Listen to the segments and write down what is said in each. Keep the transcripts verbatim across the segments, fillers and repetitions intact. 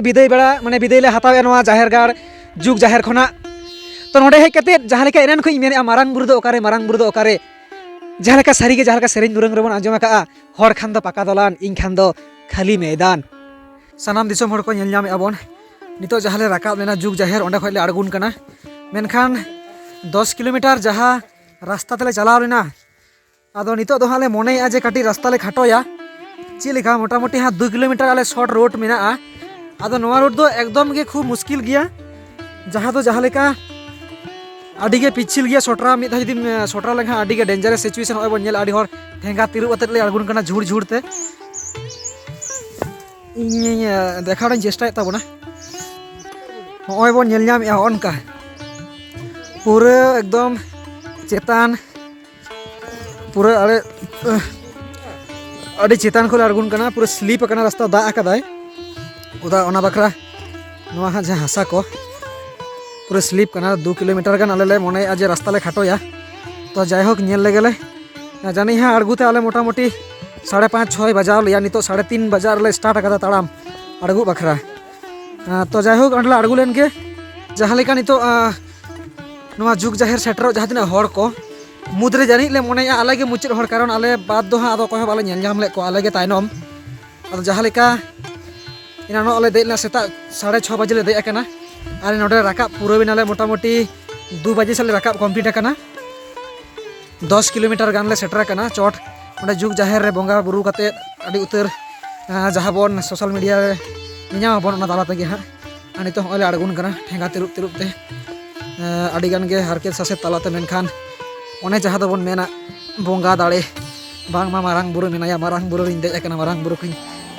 ᱵᱤᱫᱟᱹᱭ ᱵᱮᱲᱟ, ᱢᱟᱱᱮ ᱵᱤᱫᱟᱹᱭ ᱞᱮ ᱦᱟᱛᱟᱣᱮᱫᱼᱟ ᱱᱚᱣᱟ ᱡᱟᱦᱮᱨ ᱜᱟᱲ, ᱡᱩᱜᱽ ᱡᱟᱦᱮᱨ ᱠᱷᱚᱱᱟᱜ᱾ ᱛᱚ ᱱᱚᱰᱮ ᱦᱮᱡ ᱠᱟᱛᱮᱫ ᱡᱟᱦᱟᱸ ᱞᱮᱠᱟ ᱮᱱᱟᱱ ᱠᱷᱚᱱ ᱤᱧ ᱢᱮᱱᱮᱫᱼᱟ, ᱢᱟᱨᱟᱝ ᱵᱩᱨᱩ ᱫᱚ ᱚᱠᱟᱨᱮ, ᱢᱟᱨᱟᱝ ᱵᱩᱨᱩ ᱫᱚ ᱚᱠᱟᱨᱮ, ᱡᱟᱦᱟᱸ ᱞᱮᱠᱟ ᱥᱟᱹᱨᱤᱜᱮ ᱡᱟᱦᱟᱸ ᱞᱮᱠᱟ ᱥᱮᱨᱮᱧ ᱫᱩᱨᱟᱹᱝ ᱨᱮᱵᱚᱱ ᱟᱸᱡᱚᱢ ᱟᱠᱟᱫᱼᱟ, "ᱦᱚᱲ ᱠᱷᱟᱱ ᱫᱚ ᱯᱟᱠᱟ ᱫᱚᱞᱟᱱ, ᱤᱧ ᱠᱷᱟᱱ ᱫᱚ ᱠᱷᱟᱹᱞᱤ ᱢᱮᱭᱫᱟᱱ᱾" ᱥᱟᱱᱟᱢ ᱫᱤᱥᱚᱢ ᱦᱚᱲ ᱠᱚ ᱧᱮᱞ ᱧᱟᱢᱮᱫᱼᱟ ᱵᱚᱱ, ᱱᱤᱛᱚᱜ ᱡᱟᱦᱟᱸ ᱞᱮ ᱨᱟᱠᱟᱵ ᱞᱮᱱᱟ ᱡᱩᱜᱽ ᱡᱟᱦᱮᱨ, ᱚᱸᱰᱮ ᱠᱷᱚᱱ ᱞᱮ ᱟᱬᱜᱚᱱ ᱠᱟᱱᱟ᱾ ᱢᱮᱱᱠᱷᱟᱱ ᱫᱚᱥ ᱠᱤᱞᱳᱢᱤᱴᱟᱨ ᱡᱟᱦᱟᱸ ᱨᱟᱥᱛᱟ ᱛᱮᱞᱮ ᱪᱟᱞᱟᱣ ᱞᱮᱱᱟ, ᱟᱫᱚ ᱱᱤᱛᱚᱜ ᱫᱚ ᱦᱟᱸᱜ ᱞᱮ ᱢᱚᱱᱮᱭᱮᱫᱼᱟ ᱡᱮ ᱠᱟᱹᱴᱤᱡ ᱨᱟᱥᱛᱟ ᱞᱮ ᱠᱷᱟᱴᱚᱭᱟ᱾ ᱪᱮᱫ ᱞᱮᱠᱟ, ᱢᱚᱴᱟᱢᱩᱴᱤ ᱦᱟᱸᱜ ᱫᱩ ᱠᱤᱞᱳᱢᱤᱴᱟᱨ ᱟᱞᱮ ᱥᱚᱨᱴ ᱨᱳᱰ ᱢᱮᱱᱟᱜᱼᱟ᱾ ᱟᱫᱚ ᱱᱚᱣᱟ ᱨᱳᱰ ᱫᱚ ᱮᱠᱫᱚᱢ ᱜᱮ ᱠᱷᱩᱵ ᱢᱩᱥᱠᱤᱞ ᱜᱮᱭᱟ, ᱡᱟᱦᱟᱸ ᱫᱚ ᱡᱟᱦᱟᱸ ᱞᱮᱠᱟ ᱟᱹᱰᱤ ᱜᱮ ᱯᱤᱪᱷᱤᱞ ᱜᱮᱭᱟ᱾ ᱥᱚᱴᱨᱟ ᱢᱤᱫ ᱫᱷᱟᱣ ᱡᱩᱫᱤᱢ, ᱮ, ᱥᱚᱴᱨᱟ ᱞᱮᱱᱠᱷᱟᱱ ᱟᱹᱰᱤ ᱜᱮ ᱰᱮᱧᱡᱟᱨᱟᱥ ᱥᱤᱪᱩᱭᱮᱥᱚᱱ᱾ ᱱᱚᱜᱼᱚᱭ ᱵᱚᱱ ᱧᱮᱞᱟ, ᱟᱹᱰᱤ ᱦᱚᱲ ᱴᱷᱮᱸᱜᱟ ᱛᱤᱨᱩᱵ ᱟᱛᱮᱫ ᱞᱮ ᱟᱬᱜᱚᱱ ᱠᱟᱱᱟ ᱡᱷᱩᱲ ᱡᱷᱩᱲ ᱛᱮ᱾ ᱤᱧᱤᱧ, ᱮ, ᱫᱮᱠᱷᱟᱣ ᱨᱮᱧ ᱪᱮᱥᱴᱟᱭᱮᱫ ᱛᱟᱵᱚᱱᱟ᱾ ᱱᱚᱜᱼᱚᱭ ᱵᱚᱱ ᱧᱮᱞ ᱧᱟᱢᱮᱫᱼᱟ ᱦᱚᱸᱜᱼᱚ ᱱᱚᱝᱠᱟ ᱯᱩᱨᱟᱹ ᱮᱠᱫᱚᱢ ᱪᱮᱛᱟᱱ, ᱯᱩᱨᱟᱹ ᱟᱞᱮ, ᱟᱹᱰᱤ ᱪᱮᱛᱟᱱ ᱠᱷᱚᱱ ᱞᱮ ᱟᱬᱜᱚᱱ ᱠᱟᱱᱟ, ᱯᱩᱨᱟᱹ ᱥᱞᱤᱯ ᱟᱠᱟᱱᱟ ᱨᱟᱥᱛᱟ, ᱫᱟᱜ ᱟᱠᱟᱫᱟᱭ᱾ ᱚᱫᱟ ᱚᱱᱟ ᱵᱟᱠᱷᱨᱟ ᱱᱚᱣᱟ ᱦᱟᱸᱜ ᱡᱟᱦᱟᱸ ᱦᱟᱥᱟ ᱠᱚ ᱯᱩᱨᱟᱹ ᱥᱞᱤᱯ ᱠᱟᱱᱟ᱾ ᱫᱩ ᱠᱤᱞᱳᱢᱤᱴᱟᱨ ᱜᱟᱱ ᱟᱞᱮ ᱞᱮ ᱢᱚᱱᱮᱭᱮᱫᱼᱟ ᱡᱮ ᱨᱟᱥᱛᱟ ᱞᱮ ᱠᱷᱟᱴᱚᱭᱟ᱾ ᱛᱚ ᱡᱟᱭᱦᱳᱠ, ᱧᱮᱞ ᱞᱮᱜᱮ ᱞᱮ᱾ ᱡᱟᱹᱱᱤᱡ ᱦᱟᱸᱜ ᱟᱬᱜᱚ ᱛᱮ ᱟᱞᱮ ᱢᱚᱴᱟᱢᱩᱴᱤ ᱥᱟᱲᱮ ᱯᱟᱸᱪ, ᱪᱷᱚᱭ ᱵᱟᱡᱟᱣ ᱞᱮᱭᱟ᱾ ᱱᱤᱛᱚᱜ ᱥᱟᱲᱮ ᱛᱤᱱ ᱵᱟᱡᱟᱜ ᱨᱮᱞᱮ ᱥᱴᱟᱨᱴ ᱟᱠᱟᱫᱟ ᱛᱟᱲᱟᱢ ᱟᱬᱜᱚ ᱵᱟᱠᱷᱨᱟ᱾ ᱟᱸ, ᱛᱚ ᱡᱟᱭᱦᱳᱠ, ᱚᱸᱰᱮ ᱞᱮ ᱟᱬᱜᱚ ᱞᱮᱱ ᱜᱮ᱾ ᱡᱟᱦᱟᱸ ᱞᱮᱠᱟ ᱱᱤᱛᱚᱜ, ᱟᱸ, ᱱᱚᱣᱟ ᱡᱩᱜᱽ ᱡᱟᱦᱮᱨ ᱥᱮᱴᱮᱨᱚᱜ ᱡᱟᱦᱟᱸ ᱛᱤᱱᱟᱹᱜ ᱦᱚᱲ ᱠᱚ ᱢᱩᱫᱽᱨᱮ ᱡᱟᱹᱱᱤᱡ ᱞᱮ ᱢᱚᱱᱮᱭᱟ ᱟᱞᱮ ᱜᱮ ᱢᱩᱪᱟᱹᱫ ᱦᱚᱲ, ᱠᱟᱨᱚᱱ ᱟᱞᱮ ᱵᱟᱫᱽ ᱫᱚ ᱦᱟᱸᱜ ᱟᱫᱚ ᱚᱠᱚᱭ ᱦᱚᱸ ᱵᱟᱞᱮ ᱧᱮᱞ ᱧᱟᱢ ᱞᱮᱫ ᱠᱚᱣᱟ, ᱟᱞᱮ ᱜᱮ ᱛᱟᱭᱱᱚᱢ᱾ ᱟᱫᱚ ᱡᱟᱦᱟᱸ ᱞᱮᱠᱟ ᱮᱱᱟᱱᱚᱜ ᱞᱮ ᱫᱮᱡ ᱞᱮᱱᱟ, ᱥᱮᱛᱟᱜ ᱥᱟᱲᱮ ᱪᱷᱚ ᱵᱟᱡᱮ ᱞᱮ ᱫᱮᱡ ᱟᱠᱟᱱᱟ, ᱟᱨ ᱱᱚᱰᱮ ᱨᱟᱠᱟᱵ ᱯᱩᱨᱟᱹᱣ ᱮᱱᱟᱞᱮ ᱢᱚᱴᱟᱢᱩᱴᱤ ᱫᱩ ᱵᱟᱡᱮ ᱥᱮᱫ ᱞᱮ ᱨᱟᱠᱟᱵ ᱠᱚᱢᱯᱞᱤᱴ ᱟᱠᱟᱱᱟ᱾ ᱫᱚᱥ ᱠᱤᱞᱳᱢᱤᱴᱟᱨ ᱜᱟᱱ ᱞᱮ ᱥᱮᱴᱮᱨ ᱟᱠᱟᱱᱟ ᱪᱚᱴ᱾ ᱚᱸᱰᱮ ᱡᱩᱜᱽ ᱡᱟᱦᱮᱨ ᱨᱮ ᱵᱚᱸᱜᱟ ᱵᱩᱨᱩ ᱠᱟᱛᱮᱫ ᱟᱹᱰᱤ ᱩᱛᱟᱹᱨ, ᱟᱸ, ᱡᱟᱦᱟᱸ ᱵᱚᱱ ᱥᱳᱥᱟᱞ ᱢᱤᱰᱤᱭᱟ ᱨᱮ ᱧᱮᱧᱟᱢ ᱟᱵᱚᱱ, ᱚᱱᱟ ᱛᱟᱞᱟ ᱛᱮᱜᱮ ᱦᱟᱸᱜ᱾ ᱟᱨ ᱱᱤᱛᱚᱜ ᱦᱚᱸᱜᱼᱚᱭ ᱞᱮ ᱟᱬᱜᱚᱱ ᱠᱟᱱᱟ ᱴᱷᱮᱸᱜᱟ ᱛᱤᱨᱩᱵ ᱛᱤᱨᱩᱵ ᱛᱮ᱾ ᱟᱸ, ᱟᱹᱰᱤ ᱜᱟᱱ ᱜᱮ ᱦᱟᱨᱠᱮᱛ ᱥᱟᱥᱮᱛ ᱛᱟᱞᱟᱛᱮ, ᱢᱮᱱᱠᱷᱟᱱ ᱚᱱᱮ ᱡᱟᱦᱟᱸ ᱫᱚᱵᱚᱱ ᱢᱮᱱᱟ ᱵᱚᱸᱜᱟ ᱫᱟᱲᱮ, ᱵᱟᱝᱢᱟ ᱢᱟᱨᱟᱝ ᱵᱩᱨᱩ ᱢᱮᱱᱟᱭᱟ, ᱢᱟᱨᱟᱝ ᱵᱩᱨᱩ ᱨᱤᱧ ᱫᱮᱡ ᱟᱠᱟᱱᱟ, ᱢᱟᱨᱟᱝ ᱵᱩᱨᱩ ᱠᱷᱚᱱ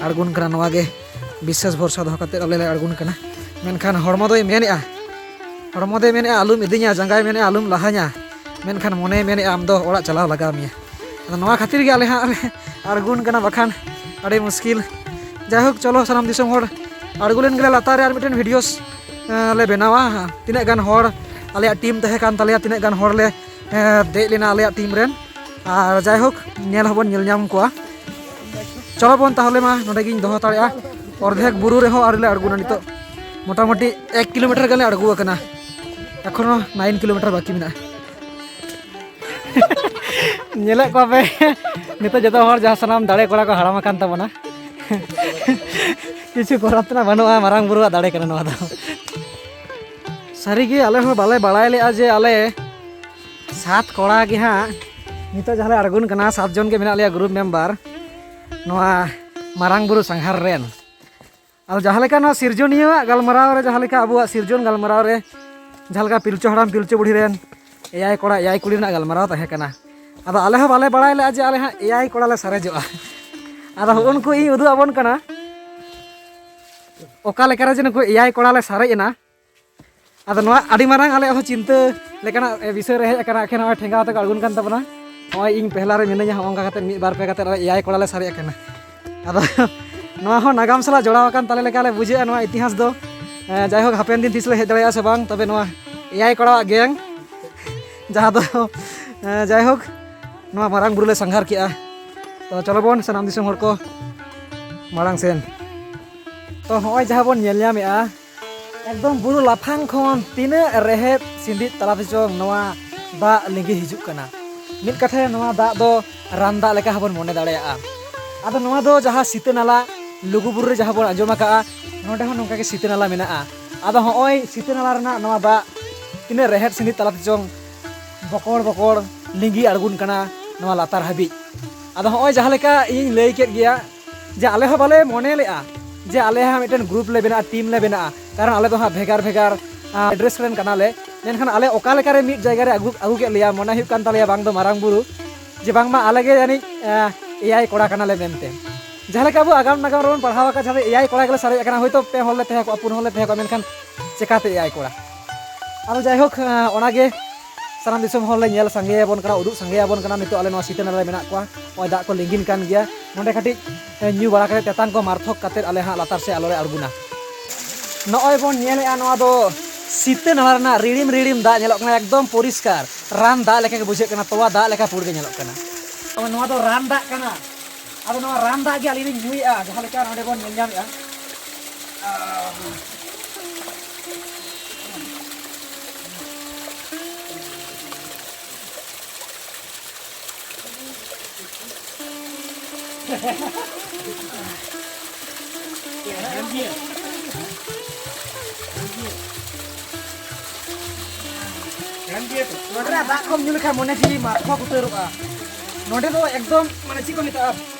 ᱟᱬᱜᱚᱱ ᱠᱟᱱᱟ, ᱱᱚᱣᱟ ᱜᱮ ᱵᱤᱥᱥᱟᱹᱥ ᱵᱷᱚᱨᱥᱟ ᱫᱚᱦᱚ ᱠᱟᱛᱮᱫ ᱟᱞᱮ ᱞᱮ ᱟᱬᱜᱚᱱ ᱠᱟᱱᱟ᱾ ᱢᱮᱱᱠᱷᱟᱱ ᱦᱚᱲᱢᱚ ᱫᱚᱭ ᱢᱮᱱᱮᱫᱼᱟ, ᱦᱚᱲᱢᱚ ᱫᱚᱭ ᱢᱮᱱᱮᱫᱼᱟ, "ᱟᱞᱚᱢ ᱤᱫᱤᱧᱟ", ᱡᱟᱸᱜᱟᱭ ᱢᱮᱱᱮᱫᱼᱟ, "ᱟᱞᱚᱢ ᱞᱟᱦᱟᱧᱟ", ᱢᱮᱱᱠᱷᱟᱱ ᱢᱚᱱᱮᱭ ᱢᱮᱱᱮᱫᱼᱟ, "ᱟᱢ ᱫᱚ ᱚᱲᱟᱜ ᱪᱟᱞᱟᱣ ᱞᱟᱜᱟᱣ ᱢᱮᱭᱟ᱾" ᱟᱫᱚ ᱱᱚᱣᱟ ᱠᱷᱟᱹᱛᱤᱨ ᱜᱮ ᱟᱞᱮ ᱦᱟᱸᱜ ᱞᱮ ᱟᱬᱜᱚᱱ ᱠᱟᱱᱟ, ᱵᱟᱠᱷᱟᱱ ᱟᱹᱰᱤ ᱢᱩᱥᱠᱤᱞ᱾ ᱡᱟᱭᱦᱳᱠ, ᱪᱚᱞᱚ ᱥᱟᱱᱟᱢ ᱫᱤᱥᱚᱢ ᱦᱚᱲ, ᱟᱬᱜᱚ ᱞᱮᱱ ᱜᱮᱞᱮ ᱞᱟᱛᱟᱨ ᱨᱮ, ᱟᱨ ᱢᱤᱫᱴᱮᱱ ᱵᱷᱤᱰᱤᱭᱳ, ᱮᱸ, ᱞᱮ ᱵᱮᱱᱟᱣᱟ᱾ ᱛᱤᱱᱟᱹᱜ ᱜᱟᱱ ᱦᱚᱲ, ᱟᱞᱮᱭᱟᱜ ᱴᱤᱢ ᱛᱟᱦᱮᱸ ᱠᱟᱱ ᱛᱟᱞᱮᱭᱟ, ᱛᱤᱱᱟᱹᱜ ᱜᱟᱱ ᱦᱚᱲ ᱞᱮ, ᱮᱸ, ᱫᱮᱡ ᱞᱮᱱᱟ ᱟᱞᱮᱭᱟᱜ ᱴᱤᱢ ᱨᱮᱱ, ᱟᱨ ᱡᱟᱭᱦᱳᱠ, ᱧᱮᱞ ᱦᱚᱸᱵᱚᱱ ᱧᱮᱞ ᱧᱟᱢ ᱠᱚᱣᱟ᱾ ᱪᱚᱞᱚ ᱵᱚᱱ ᱛᱟᱦᱚᱞᱮ ᱢᱟ ᱱᱚᱰᱮ ᱜᱤᱧ ᱫᱚᱦᱚ ᱦᱟᱛᱟᱲᱮᱜᱼᱟ᱾ ᱚᱨᱫᱷᱮᱠ ᱵᱩᱨᱩ ᱨᱮᱦᱚᱸ ᱟᱹᱣᱨᱤ ᱞᱮ ᱟᱬᱜᱚᱱᱟ᱾ ᱱᱤᱛᱚᱜ ᱢᱚᱴᱟᱢᱩᱴᱤ ᱮᱠ ᱠᱤᱞᱳᱢᱤᱴᱟᱨ ᱜᱟᱱ ᱞᱮ ᱟᱬᱜᱚ ᱟᱠᱟᱱᱟ᱾ ᱮᱠᱷᱚᱱᱳ ᱱᱟᱭᱤᱱ ᱠᱤᱞᱳᱢᱤᱴᱟᱨ ᱵᱟᱹᱠᱤ ᱢᱮᱱᱟᱜᱼᱟ᱾ ᱧᱮᱞᱮᱫ ᱠᱚᱣᱟ ᱯᱮ, ᱱᱤᱛᱚᱜ ᱡᱚᱛᱚ ᱦᱚᱲ ᱡᱟᱦᱟᱸ ᱥᱟᱱᱟᱢ ᱫᱟᱲᱮ ᱠᱚᱲᱟ ᱠᱚ ᱦᱟᱲᱟᱢ ᱟᱠᱟᱱ ᱛᱟᱵᱚᱱᱟ᱾ ᱠᱤᱪᱷᱩ ᱠᱚᱨᱟᱣ ᱛᱮᱱᱟᱜ ᱵᱟᱹᱱᱩᱜᱼᱟ, ᱢᱟᱨᱟᱝ ᱵᱩᱨᱩᱣᱟᱜ ᱫᱟᱲᱮ ᱠᱟᱱᱟ ᱱᱚᱣᱟ ᱫᱚ᱾ ᱥᱟᱹᱨᱤᱜᱮ ᱟᱞᱮ ᱦᱚᱸ ᱵᱟᱞᱮ ᱵᱟᱲᱟᱭ ᱞᱮᱫᱼᱟ ᱡᱮ ᱟᱞᱮ ᱥᱟᱛ ᱠᱚᱲᱟ ᱜᱮ ᱦᱟᱸᱜ ᱱᱤᱛᱚᱜ ᱡᱟᱦᱟᱸ ᱞᱮ ᱟᱬᱜᱚᱱ ᱠᱟᱱᱟ, ᱥᱟᱛ ᱡᱚᱱ ᱜᱮ ᱢᱮᱱᱟᱜ ᱞᱮᱭᱟ ᱜᱨᱩᱯ ᱢᱮᱢᱵᱟᱨ ᱱᱚᱣᱟ ᱢᱟᱨᱟᱝ ᱵᱩᱨᱩ ᱥᱟᱸᱜᱷᱟᱨ ᱨᱮᱱ᱾ ᱟᱫᱚ ᱡᱟᱦᱟᱸ ᱞᱮᱠᱟ ᱱᱚᱣᱟ ᱥᱤᱨᱡᱚᱱᱤᱭᱟᱹᱣᱟᱜ ᱜᱟᱞᱢᱟᱨᱟᱣ ᱨᱮ, ᱡᱟᱦᱟᱸ ᱞᱮᱠᱟ ᱟᱵᱚᱣᱟᱜ ᱥᱤᱨᱡᱚᱱ ᱜᱟᱞᱢᱟᱨᱟᱣ ᱨᱮ, ᱡᱟᱦᱟᱸ ᱞᱮᱠᱟ ᱯᱤᱞᱪᱩ ᱦᱟᱲᱟᱢ ᱯᱤᱞᱪᱩ ᱵᱩᱲᱦᱤ ᱨᱮᱱ ᱮᱭᱟᱭ ᱠᱚᱲᱟ ᱮᱭᱟᱭ ᱠᱩᱲᱤ ᱨᱮᱱᱟᱜ ᱜᱟᱞᱢᱟᱨᱟᱣ ᱛᱟᱦᱮᱸ ᱠᱟᱱᱟ, ᱟᱫᱚ ᱟᱞᱮ ᱦᱚᱸ ᱵᱟᱞᱮ ᱵᱟᱲᱟᱭ ᱞᱮᱫᱼᱟ ᱡᱮ ᱟᱞᱮ ᱦᱟᱸᱜ ᱮᱭᱟᱭ ᱠᱚᱲᱟ ᱞᱮ ᱥᱟᱨᱮᱡᱚᱜᱼᱟ᱾ ᱟᱫᱚ ᱦᱚᱸᱜᱼᱚ ᱱᱩᱠᱩ ᱤᱧ ᱩᱫᱩᱜ ᱟᱵᱚᱱ ᱠᱟᱱᱟ ᱚᱠᱟ ᱞᱮᱠᱟᱨᱮ ᱡᱮ ᱱᱩᱠᱩ ᱮᱭᱟᱭ ᱠᱚᱲᱟ ᱞᱮ ᱥᱟᱨᱮᱡ ᱮᱱᱟ᱾ ᱟᱫᱚ ᱱᱚᱣᱟ ᱟᱹᱰᱤ ᱢᱟᱨᱟᱝ ᱟᱞᱮᱭᱟᱜ ᱦᱚᱸ ᱪᱤᱱᱛᱟᱹ ᱞᱮᱠᱟᱱᱟᱜ ᱵᱤᱥᱚᱭ ᱨᱮ ᱦᱮᱡ ᱟᱠᱟᱱᱟ᱾ ᱮᱠᱷᱮᱱ ᱱᱚᱜᱼᱚᱭ ᱴᱷᱮᱸᱜᱟ ᱟᱛᱮ ᱠᱚ ᱟᱬᱜᱚᱱ ᱠᱟᱱ ᱛᱟᱵᱚᱱᱟ᱾ ᱱᱚᱜᱼᱚᱭ ᱤᱧ ᱯᱮᱦᱞᱟ ᱨᱮ ᱢᱤᱱᱟᱹᱧᱟ, ᱦᱚᱸᱜᱼᱚ ᱱᱚᱝᱠᱟ ᱠᱟᱛᱮ ᱢᱤᱫ ᱵᱟᱨ ᱯᱮ ᱠᱟᱛᱮ ᱟᱞᱮ ᱮᱭᱟᱭ ᱠᱚᱲᱟ ᱞᱮ ᱥᱟᱨᱮᱡ ᱟᱠᱟᱱᱟ᱾ ᱟᱫᱚ ᱱᱚᱣᱟ ᱦᱚᱸ ᱱᱟᱜᱟᱢ ᱥᱟᱞᱟᱜ ᱡᱚᱲᱟᱣ ᱟᱠᱟᱱ ᱛᱟᱞᱮ ᱞᱮᱠᱟ ᱞᱮ ᱵᱩᱡᱷᱟᱹᱜᱼᱟ ᱱᱚᱣᱟ ᱤᱛᱤᱦᱟᱥ ᱫᱚ᱾ ᱮᱸ, ᱡᱟᱭᱦᱳᱠ, ᱦᱟᱯᱮᱱ ᱫᱤᱱ ᱛᱤᱥ ᱞᱮ ᱦᱮᱡ ᱫᱟᱲᱮᱭᱟᱜᱼᱟ ᱥᱮ ᱵᱟᱝ, ᱛᱚᱵᱮ ᱱᱚᱣᱟ ᱮᱭᱟᱭ ᱠᱚᱲᱟᱣᱟᱜ ᱜᱮᱝ ᱡᱟᱦᱟᱸ ᱫᱚ, ᱮᱸ, ᱡᱟᱭᱦᱳᱠ, ᱱᱚᱣᱟ ᱢᱟᱨᱟᱝ ᱵᱩᱨᱩ ᱞᱮ ᱥᱟᱸᱜᱷᱟᱨ ᱠᱮᱜᱼᱟ᱾ ᱛᱚ ᱪᱚᱞᱚ ᱵᱚᱱ ᱥᱟᱱᱟᱢ ᱫᱤᱥᱚᱢ ᱦᱚᱲ ᱠᱚ ᱢᱟᱲᱟᱝ ᱥᱮᱱ᱾ ᱛᱚ ᱦᱚᱸᱜᱼᱚᱭ ᱡᱟᱦᱟᱸ ᱵᱚᱱ ᱧᱮᱞ ᱧᱟᱢᱮᱜᱼᱟ, ᱮᱠᱫᱚᱢ ᱵᱩᱨᱩ ᱞᱟᱯᱷᱟᱝ ᱠᱷᱚᱱ ᱛᱤᱱᱟᱹᱜ ᱨᱮᱦᱮᱫ ᱥᱤᱸᱫᱤᱡ ᱛᱟᱞᱟᱛᱮ ᱪᱚᱝ ᱱᱚᱣᱟ ᱫᱟᱜ ᱞᱤᱸᱜᱤ ᱦᱤᱡᱩᱜ ᱠᱟᱱᱟ᱾ ᱢᱤᱫ ᱠᱟᱛᱷᱟᱭ, ᱱᱚᱣᱟ ᱫᱟᱜ ᱫᱚ ᱨᱟᱱ ᱫᱟᱜ ᱞᱮᱠᱟ ᱦᱚᱸᱵᱚᱱ ᱢᱚᱱᱮ ᱫᱟᱲᱮᱭᱟᱜᱼᱟ᱾ ᱟᱫᱚ ᱱᱚᱣᱟ ᱫᱚ ᱡᱟᱦᱟᱸ ᱥᱤᱛᱟᱹ ᱱᱟᱞᱟ, ᱞᱩᱜᱩᱵᱩᱨᱩ ᱨᱮ ᱡᱟᱦᱟᱸ ᱵᱚᱱ ᱟᱸᱡᱚᱢ ᱟᱠᱟᱜᱼᱟ, ᱱᱚᱸᱰᱮ ᱦᱚᱸ ᱱᱚᱝᱠᱟ ᱜᱮ ᱥᱤᱛᱟᱹ ᱱᱟᱞᱟ ᱢᱮᱱᱟᱜᱼᱟ᱾ ᱟᱫᱚ ᱦᱚᱸᱜᱼᱚᱭ ᱥᱤᱛᱟᱹ ᱱᱟᱞᱟ ᱨᱮᱱᱟᱜ ᱱᱚᱣᱟ ᱫᱟᱜ ᱛᱤᱱᱟᱹᱜ ᱨᱮᱦᱮᱫ ᱥᱤᱸᱫᱤᱡ ᱛᱟᱞᱟᱛᱮ ᱪᱚᱝ ᱵᱚᱠᱚᱲ ᱵᱚᱠᱚᱲ ᱞᱤᱸᱜᱤ ᱟᱬᱜᱚᱱ ᱠᱟᱱᱟ ᱱᱚᱣᱟ ᱞᱟᱛᱟᱨ ᱦᱟᱹᱵᱤᱡ᱾ ᱟᱫᱚ ᱦᱚᱸᱜᱼᱚᱭ ᱡᱟᱦᱟᱸ ᱞᱮᱠᱟ ᱤᱧᱤᱧ ᱞᱟᱹᱭ ᱠᱮᱫ ᱜᱮᱭᱟ, ᱡᱮ ᱟᱞᱮ ᱦᱚᱸ ᱵᱟᱞᱮ ᱢᱚᱱᱮ ᱞᱮᱜᱼᱟ ᱡᱮ ᱟᱞᱮ ᱦᱚᱸ ᱢᱤᱫᱴᱮᱱ ᱜᱨᱩᱯ ᱞᱮ ᱵᱮᱱᱟᱜᱼᱟ, ᱴᱤᱢ ᱞᱮ ᱵᱮᱱᱟᱜᱼᱟ, ᱠᱟᱨᱚᱱ ᱟᱞᱮ ᱫᱚ ᱦᱟᱸᱜ ᱵᱷᱮᱜᱟᱨ ᱵᱷᱮᱜᱟᱨ, ᱟᱸ, ᱮᱰᱨᱮᱥ ᱨᱮᱱ ᱠᱟᱱᱟᱞᱮ᱾ ᱢᱮᱱᱠᱷᱟᱱ ᱟᱞᱮ ᱚᱠᱟ ᱞᱮᱠᱟᱨᱮ ᱢᱤᱫ ᱡᱟᱭᱜᱟ ᱨᱮ ᱟᱹᱜᱩ, ᱟᱹᱜᱩ ᱠᱮᱫ ᱞᱮᱭᱟ, ᱢᱚᱱᱮ ᱦᱩᱭᱩᱜ ᱠᱟᱱ ᱛᱟᱞᱮᱭᱟ ᱵᱟᱝ ᱫᱚ ᱢᱟᱨᱟᱝ ᱵᱩᱨᱩ, ᱡᱮ ᱵᱟᱝᱢᱟ ᱟᱞᱮ ᱜᱮ ᱡᱟᱹᱱᱤᱡ, ᱟᱸ, ᱮᱭᱟᱭ ᱠᱚᱲᱟ ᱠᱟᱱᱟᱞᱮ ᱢᱮᱱᱛᱮ᱾ ᱡᱟᱦᱟᱸ ᱞᱮᱠᱟ ᱟᱵᱚ ᱟᱜᱟᱢ ᱱᱟᱜᱟᱢ ᱨᱮᱵᱚᱱ ᱯᱟᱲᱦᱟᱣ ᱟᱠᱟᱫ, ᱡᱟᱦᱟᱸ ᱫᱚ ᱮᱭᱟᱭ ᱠᱚᱲᱟ ᱜᱮᱞᱮ ᱥᱟᱨᱮᱡ ᱟᱠᱟᱱᱟ, ᱦᱚᱭᱛᱳ ᱯᱮ ᱦᱚᱲ ᱞᱮ ᱛᱟᱦᱮᱸ ᱠᱚᱜᱼᱟ, ᱯᱩᱱ ᱦᱚᱲ ᱞᱮ ᱛᱟᱦᱮᱸ ᱠᱚᱜᱼᱟ, ᱢᱮᱱᱠᱷᱟᱱ ᱪᱮᱠᱟᱛᱮ ᱮᱭᱟᱭ ᱠᱚᱲᱟ? ᱟᱫᱚ ᱡᱟᱭᱦᱳᱠ, ᱟᱸ, ᱚᱱᱟᱜᱮ ᱥᱟᱱᱟᱢ ᱫᱤᱥᱚᱢ ᱦᱚᱲ ᱞᱮ ᱧᱮᱞ ᱥᱟᱸᱜᱮᱭᱟᱵᱚᱱ ᱠᱟᱱᱟ, ᱩᱫᱩᱜ ᱥᱟᱸᱜᱮᱭᱟᱵᱚᱱ ᱠᱟᱱᱟ᱾ ᱱᱤᱛᱚᱜ ᱟᱞᱮ ᱱᱚᱣᱟ ᱥᱤᱛᱟᱹ ᱱᱟᱞᱟ ᱨᱮ ᱢᱮᱱᱟᱜ ᱠᱚᱣᱟ, ᱱᱚᱜᱼᱚᱭ ᱫᱟᱜ ᱠᱚ ᱞᱤᱸᱜᱤᱱ ᱠᱟᱱ ᱜᱮᱭᱟ᱾ ᱱᱚᱸᱰᱮ ᱠᱟᱹᱴᱤᱡ, ᱮ, ᱧᱩ ᱵᱟᱲᱟ ᱠᱟᱛᱮ ᱛᱮᱛᱟᱝ ᱠᱚ ᱢᱟᱨᱛᱷᱚᱠ ᱠᱟᱛᱮ ᱟᱞᱮ ᱦᱟᱸᱜ ᱞᱟᱛᱟᱨ ᱥᱮᱫ ᱟᱞᱚ ᱞᱮ ᱟᱬᱜᱚᱱᱟ᱾ ᱱᱚᱜᱼᱚᱭ ᱵᱚᱱ ᱧᱮᱞᱮᱜᱼᱟ, ᱱᱚᱣᱟ ᱫᱚ ᱥᱤᱛᱟᱹ ᱱᱟᱞᱟ ᱨᱮᱱᱟᱜ ᱨᱤᱲᱤᱢ ᱨᱤᱲᱤᱢ ᱫᱟᱜ ᱧᱮᱞᱚᱜ ᱠᱟᱱᱟ, ᱮᱠᱫᱚᱢ ᱯᱚᱨᱤᱥᱠᱟᱨ ᱨᱟᱱ ᱫᱟᱜ ᱞᱮᱠᱟ ᱜᱮ ᱵᱩᱡᱷᱟᱹᱜ ᱠᱟᱱᱟ, ᱛᱚᱣᱟ ᱫᱟᱜ ᱞᱮᱠᱟ ᱯᱩᱲ ᱜᱮ ᱧᱮᱞᱚᱜ ᱠᱟᱱᱟ᱾ ᱱᱚᱣᱟ ᱫᱚ ᱨᱟᱱ ᱫᱟᱜ ᱠᱟᱱᱟ᱾ ᱟᱫᱚ ᱱᱚᱣᱟ ᱨᱟᱱ ᱫᱟᱜ ᱜᱮ ᱟᱹᱞᱤᱧ ᱞᱤᱧ ᱧᱩᱭᱮᱜᱼᱟ, ᱡᱟᱦᱟᱸ ᱞᱮᱠᱟ ᱱᱚᱸᱰᱮ ᱵᱚᱱ ᱧᱮᱞ ᱧᱟᱢᱮᱜᱼᱟ᱾ ᱱᱚᱰᱮᱱᱟᱜ ᱫᱟᱜ ᱠᱚᱢ ᱧᱩ ᱞᱮᱠᱷᱟᱱ ᱢᱚᱱᱮ ᱡᱤᱣᱤ ᱢᱟᱨᱯᱷᱚᱜ ᱩᱛᱟᱹᱨᱚᱜᱼᱟ᱾ ᱱᱚᱰᱮ ᱫᱚ ᱮᱠᱫᱚᱢ, ᱢᱟᱱᱮ, ᱪᱮᱫ ᱠᱚ ᱢᱮᱛᱟᱜᱼᱟ,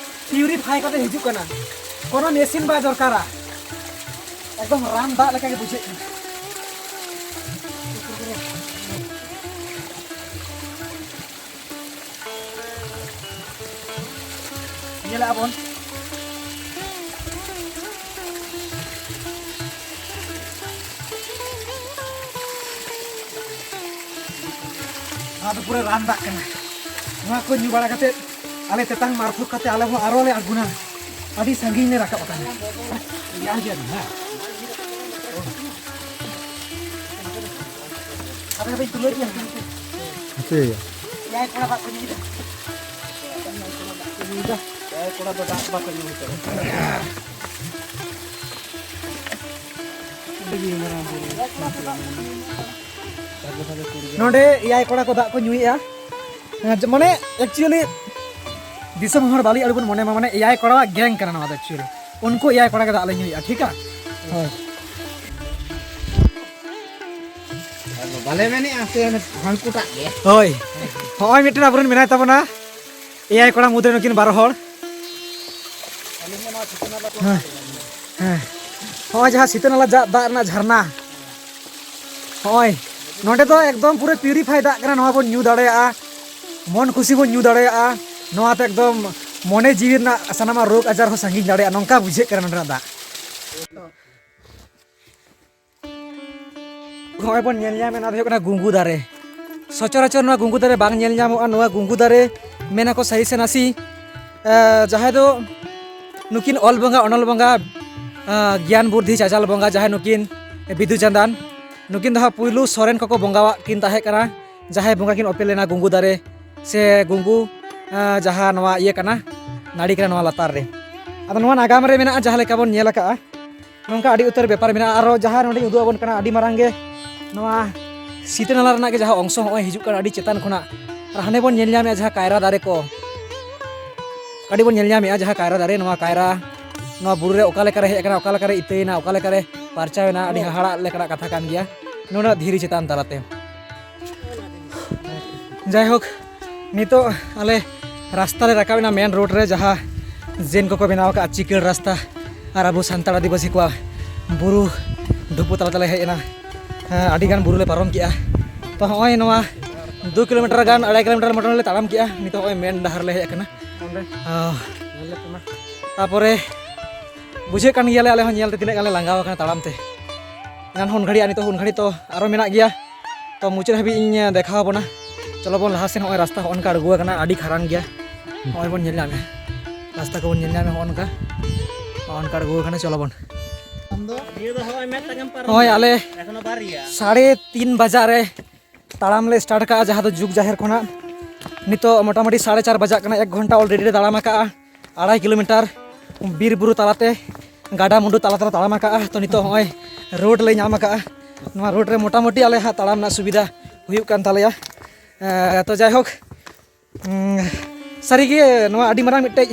ᱯᱤᱭᱩᱨᱤᱯᱷᱟᱭ ᱠᱟᱛᱮ ᱦᱤᱡᱩᱜ ᱠᱟᱱᱟ, ᱠᱳᱱᱳ ᱢᱮᱥᱤᱱ ᱵᱟᱭ ᱫᱚᱨᱠᱟᱨᱟ᱾ ᱮᱠᱫᱚᱢ ᱨᱟᱱ ᱫᱟᱜ ᱞᱮᱠᱟ ᱜᱮ ᱵᱩᱡᱷᱟᱹᱜ ᱠᱟᱱᱟ᱾ ᱧᱮᱞᱮᱜᱼᱟ ᱵᱚᱱ᱾ ᱱᱚᱣᱟ ᱫᱚ ᱯᱩᱨᱟᱹ ᱨᱟᱱ ᱫᱟᱜ ᱠᱟᱱᱟ᱾ ᱱᱚᱣᱟ ᱠᱚ ᱧᱩ ᱵᱟᱲᱟ ᱠᱟᱛᱮ ᱟᱞᱮ ᱛᱮᱛᱟᱝ ᱢᱟᱨᱯᱷᱚᱜ ᱠᱟᱛᱮ ᱟᱞᱮ ᱦᱚᱸ ᱟᱨᱚ ᱞᱮ ᱟᱬᱜᱚᱱᱟ᱾ ᱟᱹᱰᱤ ᱥᱟᱺᱜᱤᱧ ᱞᱮ ᱨᱟᱠᱟᱵ ᱟᱠᱟᱱᱟ᱾ ᱨᱮᱭᱟᱲ ᱜᱮᱭᱟ ᱟᱹᱰᱤ, ᱦᱮᱸ? ᱟᱯᱮ ᱫᱚᱯᱮ ᱛᱩᱞᱟᱹᱣ ᱜᱮᱭᱟ? ᱦᱟᱯᱮ᱾ ᱮᱭᱟᱭ ᱠᱚᱲᱟ ᱫᱟᱜ ᱠᱚ ᱧᱩᱭᱮᱫᱟ᱾ ᱮᱭᱟᱭ ᱠᱚᱲᱟ ᱫᱚ ᱫᱟᱜ ᱵᱟᱠᱚ ᱧᱩ ᱦᱚᱪᱚ᱾ ᱱᱚᱰᱮ ᱮᱭᱟᱭ ᱠᱚᱲᱟ ᱠᱚ ᱫᱟᱜ ᱠᱚ ᱧᱩᱭᱮᱫᱼᱟ᱾ ᱦᱮᱸ, ᱡᱮ, ᱢᱟᱱᱮ, actually, ᱫᱤᱥᱚᱢ ᱦᱚᱲ ᱵᱟᱹᱞᱤ ᱟᱹᱰᱤ ᱵᱚᱱ ᱢᱚᱱᱮ ᱢᱟ, ᱢᱟᱱᱮ, ᱮᱭᱟᱭ ᱠᱚᱲᱟᱣᱟᱜ gang ᱠᱟᱱᱟ ᱱᱚᱣᱟ ᱫᱚ actually᱾ ᱩᱱᱠᱩ ᱮᱭᱟᱭ ᱠᱚᱲᱟ ᱜᱮ ᱫᱟᱜ ᱞᱮ ᱧᱩᱭᱮᱫᱼᱟ, ᱴᱷᱤᱠᱟ? ᱦᱳᱭ᱾ ᱟᱫᱚ ᱵᱟᱞᱮ ᱢᱮᱱᱮᱜᱼᱟ ᱥᱮ ᱚᱱᱮ ᱦᱟᱹᱱᱠᱩᱴᱟᱜ ᱜᱮ᱾ ᱦᱳᱭ᱾ ᱦᱚᱸᱜᱼᱚᱭ ᱢᱤᱫᱴᱮᱱ ᱟᱵᱚᱨᱮᱱ ᱢᱮᱱᱟᱭ ᱛᱟᱵᱚᱱᱟ, ᱮᱭᱟᱭ ᱠᱚᱲᱟ ᱢᱩᱫᱽᱨᱮ ᱱᱩᱠᱤᱱ ᱵᱟᱨ ᱦᱚᱲ᱾ ᱦᱮᱸ᱾ ᱦᱮᱸ᱾ ᱦᱚᱸᱜᱼᱚᱭ ᱡᱟᱦᱟᱸ ᱥᱤᱛᱟᱹ ᱱᱟᱞᱟ ᱫᱟᱜ, ᱫᱟᱜ ᱨᱮᱱᱟᱜ ᱡᱷᱟᱨᱱᱟ᱾ ᱦᱚᱸᱜᱼᱚᱭ ᱱᱚᱸᱰᱮ ᱫᱚ ᱮᱠᱫᱚᱢ ᱯᱩᱨᱟᱹ purify ᱫᱟᱜ ᱠᱟᱱᱟ, ᱱᱚᱣᱟ ᱵᱚᱱ ᱧᱩ ᱫᱟᱲᱮᱭᱟᱜᱼᱟ, ᱢᱚᱱ ᱠᱷᱩᱥᱤ ᱵᱚᱱ ᱧᱩ ᱫᱟᱲᱮᱭᱟᱜᱼᱟ᱾ ᱱᱚᱣᱟᱛᱮ ᱮᱠᱫᱚᱢ ᱢᱚᱱᱮ ᱡᱤᱣᱤ ᱨᱮᱱᱟᱜ ᱥᱟᱱᱟᱢᱟᱜ ᱨᱳᱜᱽ ᱟᱡᱟᱨ ᱦᱚᱸ ᱥᱟᱺᱜᱤᱧ ᱫᱟᱲᱮᱭᱟᱜᱼᱟ, ᱱᱚᱝᱠᱟ ᱵᱩᱡᱷᱟᱹᱜ ᱠᱟᱱᱟ ᱱᱚᱸᱰᱮᱱᱟᱜ ᱫᱟᱜ᱾ ᱱᱚᱜᱼᱚᱭ ᱵᱚᱱ ᱧᱮᱞ ᱧᱟᱢᱮᱫ, ᱱᱚᱣᱟ ᱫᱚ ᱦᱩᱭᱩᱜ ᱠᱟᱱᱟ ᱜᱩᱝᱜᱩ ᱫᱟᱨᱮ᱾ ᱥᱚᱪᱚᱨᱟᱪᱚᱨ ᱱᱚᱣᱟ ᱜᱩᱝᱜᱩ ᱫᱟᱨᱮ ᱵᱟᱝ ᱧᱮᱞ ᱧᱟᱢᱚᱜᱼᱟ᱾ ᱱᱚᱣᱟ ᱜᱩᱝᱜᱩ ᱫᱟᱨᱮ ᱢᱮᱱᱟᱠᱚ ᱥᱟᱹᱨᱤ ᱥᱮ ᱱᱟᱥᱤ, ᱮ, ᱡᱟᱦᱟᱸᱭ ᱫᱚ ᱱᱩᱠᱤᱱ ᱚᱞ ᱵᱚᱸᱜᱟ, ᱚᱱᱚᱞ ᱵᱚᱸᱜᱟ, ᱮ, ᱜᱮᱭᱟᱱ ᱵᱩᱫᱽᱫᱷᱤ ᱪᱟᱪᱟᱞ ᱵᱚᱸᱜᱟ, ᱡᱟᱦᱟᱸᱭ ᱱᱩᱠᱤᱱ ᱵᱤᱫᱩ ᱪᱟᱸᱫᱟᱱ, ᱱᱩᱠᱤᱱ ᱫᱚ ᱦᱟᱸᱜ ᱯᱩᱭᱞᱩ ᱥᱚᱨᱮᱱ ᱠᱚᱠᱚ ᱵᱚᱸᱜᱟᱣᱟᱜ ᱠᱤᱱ ᱛᱟᱦᱮᱸ ᱠᱟᱱᱟ, ᱡᱟᱦᱟᱸᱭ ᱵᱚᱸᱜᱟ ᱠᱤᱱ ᱚᱯᱮᱞ ᱞᱮᱱᱟ ᱜᱩᱝᱜᱩ ᱫᱟᱨᱮ ᱥᱮ ᱜᱩᱝᱜᱩ, ᱮ, ᱡᱟᱦᱟᱸ ᱱᱚᱣᱟ ᱤᱭᱟᱹ ᱠᱟᱱᱟ, ᱱᱟᱹᱲᱤ ᱠᱟᱱᱟ ᱱᱚᱣᱟ ᱞᱟᱛᱟᱨ ᱨᱮ᱾ ᱟᱫᱚ ᱱᱚᱣᱟ ᱱᱟᱜᱟᱢ ᱨᱮ ᱢᱮᱱᱟᱜᱼᱟ, ᱡᱟᱦᱟᱸ ᱞᱮᱠᱟ ᱵᱚᱱ ᱧᱮᱞ ᱟᱠᱟᱜᱼᱟ, ᱱᱚᱝᱠᱟ ᱟᱹᱰᱤ ᱩᱛᱟᱹᱨ ᱵᱮᱯᱟᱨ ᱢᱮᱱᱟᱜᱼᱟ᱾ ᱟᱨᱚ ᱡᱟᱦᱟᱸ ᱱᱚᱸᱰᱮᱧ ᱩᱫᱩᱜ ᱟᱵᱚᱱ ᱠᱟᱱᱟ, ᱟᱹᱰᱤ ᱢᱟᱨᱟᱝ ᱜᱮ ᱱᱚᱣᱟ ᱥᱤᱛᱟᱹ ᱱᱟᱞᱟ ᱨᱮᱱᱟᱜ ᱜᱮ ᱡᱟᱦᱟᱸ ᱚᱝᱥᱚ ᱦᱚᱸᱜᱼᱚᱭ ᱦᱤᱡᱩᱜ ᱠᱟᱱᱟ ᱟᱹᱰᱤ ᱪᱮᱛᱟᱱ ᱠᱷᱚᱱᱟᱜ᱾ ᱟᱨ ᱦᱟᱸᱰᱮ ᱵᱚᱱ ᱧᱮᱞ ᱧᱟᱢᱮᱫᱼᱟ ᱡᱟᱦᱟᱸ ᱠᱟᱭᱨᱟ ᱫᱟᱨᱮ ᱠᱚ, ᱟᱹᱰᱤ ᱵᱚᱱ ᱧᱮᱞ ᱧᱟᱢᱮᱫᱼᱟ ᱡᱟᱦᱟᱸ ᱠᱟᱭᱨᱟ ᱫᱟᱨᱮ, ᱱᱚᱣᱟ ᱠᱟᱭᱨᱟ ᱱᱚᱣᱟ ᱵᱩᱨᱩ ᱨᱮ ᱚᱠᱟ ᱞᱮᱠᱟᱨᱮ ᱦᱮᱡ ᱟᱠᱟᱱᱟ, ᱚᱠᱟ ᱞᱮᱠᱟᱨᱮ ᱤᱛᱟᱹᱭᱮᱱᱟ, ᱚᱠᱟ ᱞᱮᱠᱟᱨᱮ ᱯᱟᱨᱪᱟᱣᱮᱱᱟ, ᱟᱹᱰᱤ ᱦᱟᱦᱟᱲᱟᱜ ᱞᱮᱠᱟᱱᱟᱜ ᱠᱟᱛᱷᱟ ᱠᱟᱱ ᱜᱮᱭᱟ ᱱᱩᱱᱟᱹᱜ ᱫᱷᱤᱨᱤ ᱪᱮᱛᱟᱱ ᱛᱟᱞᱟᱛᱮ᱾ ᱡᱟᱭᱦᱳᱠ, ᱱᱤᱛᱚᱜ ᱟᱞᱮ ᱨᱟᱥᱛᱟ ᱞᱮ ᱨᱟᱠᱟᱵ ᱮᱱᱟ ᱢᱮᱱ ᱨᱳᱰ ᱨᱮ, ᱡᱟᱦᱟᱸ ᱡᱮᱱ ᱠᱚᱠᱚ ᱵᱮᱱᱟᱣ ᱟᱠᱟᱫᱼᱟ ᱪᱤᱠᱟᱹᱲ ᱨᱟᱥᱛᱟ, ᱟᱨ ᱟᱵᱚ ᱥᱟᱱᱛᱟᱲ ᱟᱹᱫᱤᱵᱟᱹᱥᱤ ᱠᱚᱣᱟᱜ ᱵᱩᱨᱩ ᱰᱷᱩᱯᱩ ᱛᱟᱞᱟ ᱛᱮᱞᱮ ᱦᱮᱡ ᱮᱱᱟ᱾ ᱦᱮᱸ, ᱟᱹᱰᱤ ᱜᱟᱱ ᱵᱩᱨᱩ ᱞᱮ ᱯᱟᱨᱚᱢ ᱠᱮᱜᱼᱟ᱾ ᱛᱚ ᱦᱚᱸᱜᱼᱚᱭ ᱱᱚᱣᱟ ᱫᱩ ᱠᱤᱞᱳᱢᱤᱴᱟᱨ ᱜᱟᱱ, ᱟᱲᱟᱭ ᱠᱤᱞᱳᱢᱤᱴᱟᱨ ᱢᱚᱴᱟᱢᱩᱴᱤ ᱞᱮ ᱛᱟᱲᱟᱢ ᱠᱮᱜᱼᱟ᱾ ᱱᱤᱛᱚᱜ ᱦᱚᱸᱜᱼᱚᱭ ᱢᱮᱱ ᱰᱟᱦᱟᱨ ᱞᱮ ᱦᱮᱡ ᱟᱠᱟᱱᱟ᱾ ᱚᱸᱰᱮ ᱚ᱾ ᱧᱮᱞ ᱞᱮᱯᱮ ᱢᱟ᱾ ᱛᱟᱯᱚᱨᱮ ᱵᱩᱡᱷᱟᱹᱜ ᱠᱟᱱ ᱜᱮᱭᱟᱞᱮ ᱟᱞᱮ ᱦᱚᱸ ᱧᱮᱞ ᱛᱮ ᱛᱤᱱᱟᱹᱜ ᱜᱟᱱ ᱞᱮ ᱞᱟᱸᱜᱟᱣ ᱟᱠᱟᱱᱟ ᱛᱟᱲᱟᱢ ᱛᱮ᱾ ᱮᱱᱟᱱ ᱦᱚᱸ ᱩᱱ ᱜᱷᱟᱹᱲᱤᱡ ᱟᱨ ᱱᱤᱛᱚᱜ ᱦᱚᱸ ᱩᱱ ᱜᱷᱟᱹᱲᱤᱡ ᱛᱚ ᱟᱨᱚ ᱢᱮᱱᱟᱜ ᱜᱮᱭᱟ᱾ ᱛᱚ ᱢᱩᱪᱟᱹᱫ ᱦᱟᱹᱵᱤᱡ ᱤᱧ ᱫᱮᱠᱷᱟᱣ ᱟᱵᱚᱱᱟ᱾ ᱪᱚᱞᱚ ᱵᱚᱱ ᱞᱟᱦᱟ ᱥᱮᱱ, ᱱᱚᱜᱼᱚᱭ ᱨᱟᱥᱛᱟ ᱦᱚᱸᱜᱼᱚ ᱱᱚᱝᱠᱟ ᱟᱬᱜᱚ ᱟᱠᱟᱱᱟ, ᱟᱹᱰᱤ ᱠᱷᱟᱨᱟᱝ ᱜᱮᱭᱟ᱾ ᱱᱚᱜᱼᱚᱭ ᱵᱚᱱ ᱧᱮᱞ ᱧᱟᱢᱮᱫᱼᱟ, ᱨᱟᱥᱛᱟ ᱠᱚᱵᱚᱱ ᱧᱮᱞ ᱧᱟᱢᱮᱫᱼᱟ ᱦᱚᱸᱜᱼᱚ ᱱᱚᱝᱠᱟ, ᱦᱚᱸᱜᱼᱚ ᱱᱚᱝᱠᱟ ᱟᱬᱜᱚ ᱟᱠᱟᱱᱟ᱾ ᱪᱚᱞᱚ ᱵᱚᱱ᱾ ᱱᱤᱭᱟᱹ ᱫᱚ ᱦᱚᱸᱜᱼᱚᱭ ᱢᱤᱫᱴᱟᱝ ᱮᱢ ᱯᱟᱨᱚᱢ ᱱᱚᱜᱼᱚᱭ ᱠᱮᱫᱟ᱾ ᱟᱞᱮ ᱮᱠᱷᱚᱱᱳ ᱵᱟᱨᱭᱟ᱾ ᱥᱟᱲᱮ ᱛᱤᱱ ᱵᱟᱡᱟᱜ ᱨᱮ ᱛᱟᱲᱟᱢ ᱞᱮ ᱥᱴᱟᱨᱴ ᱠᱟᱜᱼᱟ, ᱡᱟᱦᱟᱸ ᱫᱚ ᱡᱩᱜᱽ ᱡᱟᱦᱮᱨ ᱠᱷᱚᱱᱟᱜ᱾ ᱱᱤᱛᱚᱜ ᱢᱚᱴᱟᱢᱩᱴᱤ ᱥᱟᱲᱮ ᱪᱟᱨ ᱵᱟᱡᱟᱜ ᱠᱟᱱᱟ, ᱮᱠ ᱜᱷᱚᱱᱴᱟ already ᱞᱮ ᱛᱟᱲᱟᱢ ᱟᱠᱟᱜᱼᱟ, ᱟᱲᱟᱭ ᱠᱤᱞᱳᱢᱤᱴᱟᱨ ᱵᱤᱨ ᱵᱩᱨᱩ ᱛᱟᱞᱟᱛᱮ, ᱜᱟᱰᱟ ᱢᱩᱰᱩ ᱛᱟᱞᱟ ᱛᱮᱞᱮ ᱛᱟᱲᱟᱢ ᱟᱠᱟᱜᱼᱟ᱾ ᱛᱚ ᱱᱤᱛᱚᱜ ᱦᱚᱸᱜᱼᱚᱭ ᱨᱳᱰ ᱞᱮ ᱧᱟᱢ ᱟᱠᱟᱜᱼᱟ᱾ ᱱᱚᱣᱟ ᱨᱳᱰ ᱨᱮ ᱢᱚᱴᱟᱢᱩᱴᱤ ᱟᱞᱮ ᱦᱟᱸᱜ ᱛᱟᱲᱟᱢ ᱨᱮᱱᱟᱜ ᱥᱩᱵᱤᱫᱷᱟ ᱦᱩᱭᱩᱜ ᱠᱟᱱ ᱛᱟᱞᱮᱭᱟ᱾ ᱮᱸ, ᱛᱚ ᱡᱟᱭᱦᱳᱠ, ᱩᱸ, ᱥᱟᱹᱨᱤᱜᱮ ᱱᱚᱣᱟ ᱟᱹᱰᱤ ᱢᱟᱨᱟᱝ ᱢᱤᱫᱴᱮᱡ,